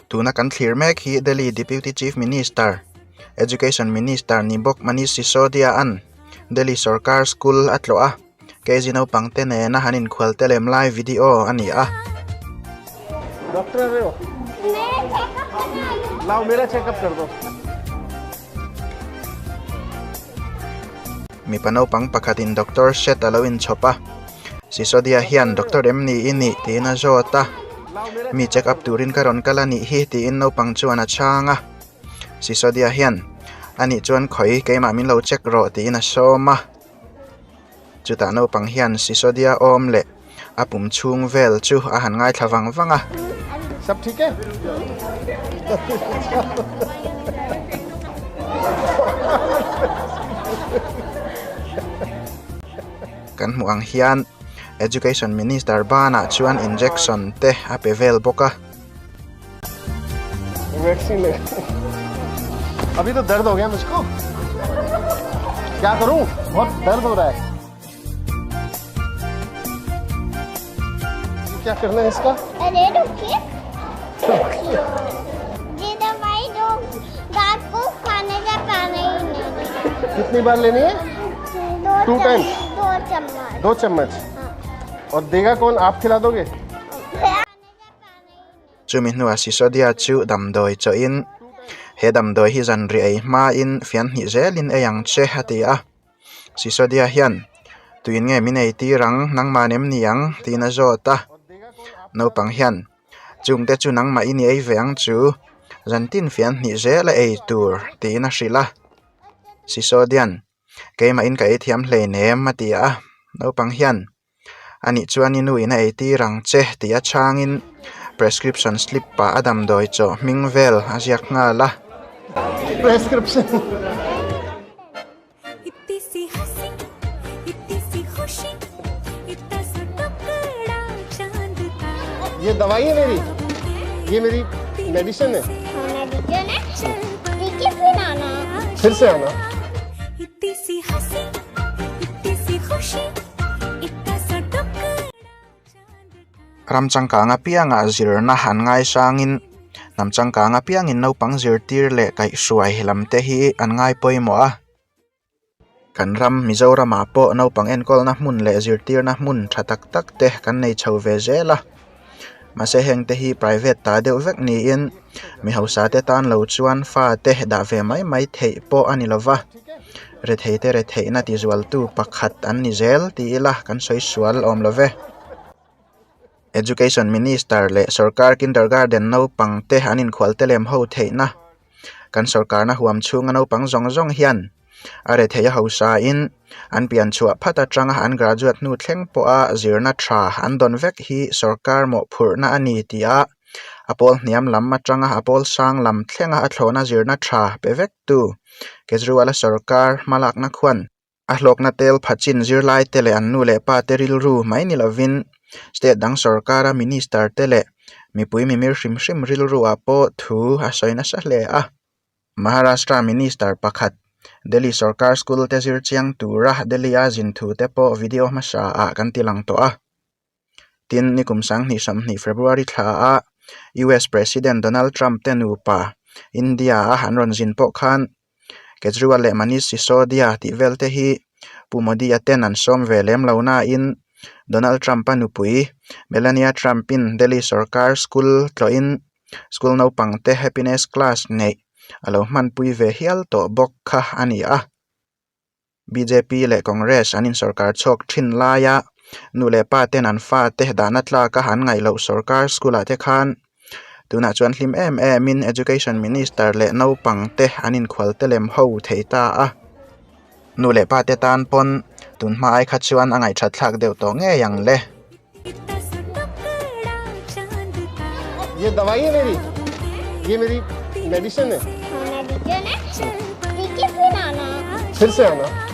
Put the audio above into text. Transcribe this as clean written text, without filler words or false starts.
Tuna kan thlir mek hi Delhi Deputy Chief Minister, Education Minister ni bawk Manish Sisodia an Delhi Sarkar School a tlawh a, KG naupang te nena han inkhual te lem lai video a ni a. Doctor arey lao mera check up kar do. Mipa naupang pakhatin doctor set a lo inchhawp a, Sisodia hian doctor em ni i nih tiin a zawt a, mi check up turin ka rawn kal a nih hi tiin naupang chuan a chhang a, Sisodia hian a nih chuan khawi keimah min lo check rawh tiin a sawm a, chutah naupang hian Sisodia awm leh a pum chhung vel chu a han ngaithla vang vang a. Sab thik e? Kan hmuh ang hian Education Minister banah chuan injection te a pe vel bawk a. Vaccine le Abhi to dard ho gaya mujhko Kya karu Bahut dard ho raha hai क्या करना है इसका अरे रुकिए ये दवाई दो रात को खाने का पानी ही नहीं कितनी बार लेनी है दो Two चम्मच times? दो चम्मच दो चम्मच हाँ। और देगा कौन आप खिला दोगे Chumi hnuah Sisodia chu damdawi chawhin he damdawi hi zanriah ei hmain fian hnih zelin ei ang che a ti a. Sisodia hian tuin nge min ei tir ang nangmah nem ni ang tiin a zawt a. Naupang hian chungte chu nangmah i ni ei ve ang chu zantin fian hnih zel a ei tur tiin a hrilh a. Sisodia'n keimahin ka ei thiam hleinem a ti a. Naupang hian Anih chuan i nu in a eitir ang che tih a chhangin prescription slip ah a damdawi chaw hming vel a ziak nghal a. Prescription. ये दवाई है मेरी ये मेरी मेडिसिन है मेडिसिन है ठीक है फिर आना फिर से आना Ram changkang apiangah zirna an ngaisangin hnam changkang apiangin naupang zirtir leh kaihhruai lam te hi an ngai pawimawh a. Kan ram Mizoramah pawh naupang enkawlna hmun leh zirtirna hmun tha tak tak te kan nei chho ve zel a. Mahse heng te hi private ta deuh vek niin mi hausa te tan lo chuan fa te dah ve mai mai theih pawh a ni lova. Retheite retheihna tizualtu pakhat an ni zel ti ila kan sawi sual awm lo ve. Education Minister leh sorkar kindergarten naupang te an inkhual te lem ho theihna kan sorkarna huam chhunga naupang zawng zawng hian a retheih a hausain an pian chhuah phat atanga an graduate hnu thleng pawha zirna tha an dawn vek hi sorkar mawhphurhna a ni tih a a pawl hniam lam atanga a pawl sang lam thlenga a thlawhna zirna tha pe vek tu Kejriwal-a sorkar hmalakna khuan a hlawkna tel phachin zirlai te leh an nu leh pa te rilru mai ni lovin state dang sorkara minister te leh mipui mimir hrim hrim rilru ah pawh thu a sawi nasa hle a. Maharashtra minister pakhat Delhi sorkar school te zir chiang tura Delhi a zin thu te pawh video hmasa ah kan ti lang tawh a. Tin, nikum sanghnih sawmhnih February thla a US President Donald Trump te nupa India a an rawn zin pawh khan Kejriwal leh Manish Sisodia tih vel te hi Pu Modi-a ten an sawm ve lem lo nain Donald Trump-a nupui Melania Trump-in Delhi sorkar school tlawhin school naupang te happiness class neih a lo hmanpui ve hial tawh bawk kha a ni a. Bjp leh Congress an insorkar chhuak thin laia nu leh pa ten an fate dahna tlaka an ngaih loh sorkar school ah te khan tunah chuan hlim em em in Education Minister leh naupang te an inkhual te lem ho thei ta a, nu leh pa te tan pawn tun hma ai kha chuan a ngaihthat thlak deuh tawh ngei ang le. ये दवाई है मेरी ये मेरी मेडिसिन है मेडिसिन है ठीक है फिर आना फिर से आना